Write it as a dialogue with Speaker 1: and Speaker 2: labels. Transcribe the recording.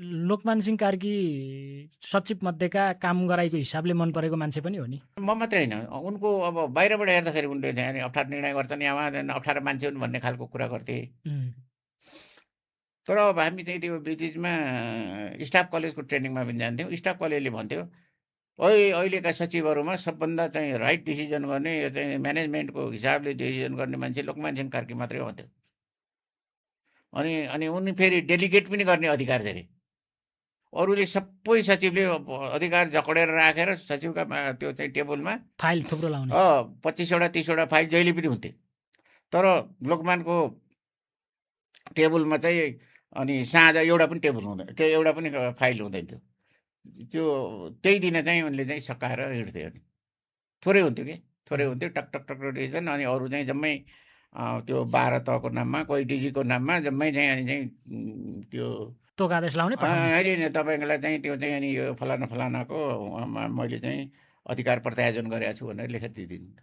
Speaker 1: लोकमान सिंह कार्की सचिव मध्येका काम गराएको हिसाबले मन परेको मान्छे पनि हो नि।
Speaker 2: म मात्रै होइन, उनको अब बाहिरबाट हेर्दाखेरि उनले चाहिँ अप्ठ्यारो निर्णय गर्छन्, यहाँ उहाँ अप्ठ्यारो मान्छे हुन् भन्ने खालको कुरा गर्थे। तर अब हामी चाहिँ त्यो बिचमा स्टाफ कलेजको ट्रेनिङमा पनि जान्थ्यौँ। स्टाफ कलेजले भन्थ्यो, अहिलेका सचिवहरूमा सबभन्दा चाहिँ राइट डिसिजन गर्ने, यो चाहिँ म्यानेजमेन्टको हिसाबले डिसिजन गर्ने मान्छे लोकमान सिंह कार्की मात्रै भन्थ्यो। अनि उनी फेरि डेलिगेट पनि गर्ने अधिकार धेरै। अरूले सबै सचिवले अधिकार जकडेर राखेर सचिवका त्यो चाहिँ टेबलमा
Speaker 1: फाइल थुप्रो लाउने
Speaker 2: 25वटा 30वटा फाइल जहिले पनि हुन्थे। तर लोकमानको टेबलमा चाहिँ अनि साँझ एउटा पनि टेबल हुँदैन, त्यो एउटा पनि फाइल हुँदैन थियो। त्यो त्यही दिन चाहिँ उनले चाहिँ सकाएर हिँड्थ्यो। अनि थोरै हुन्थ्यो कि थोरै हुन्थ्यो, टक टक टक डिसिजन। अनि अरू चाहिँ जम्मै त्यो 12 तहको नाममा, कोही डिजीको नाममा जम्मै चाहिँ अनि चाहिँ त्यो
Speaker 1: तोकादेश लाउने
Speaker 2: होइन तपाईँलाई चाहिँ त्यो चाहिँ अनि यो फलाना फलानाको मैले चाहिँ अधिकार प्रत्यायोजन गरेको छु भनेर लेखेर दिइदिनु।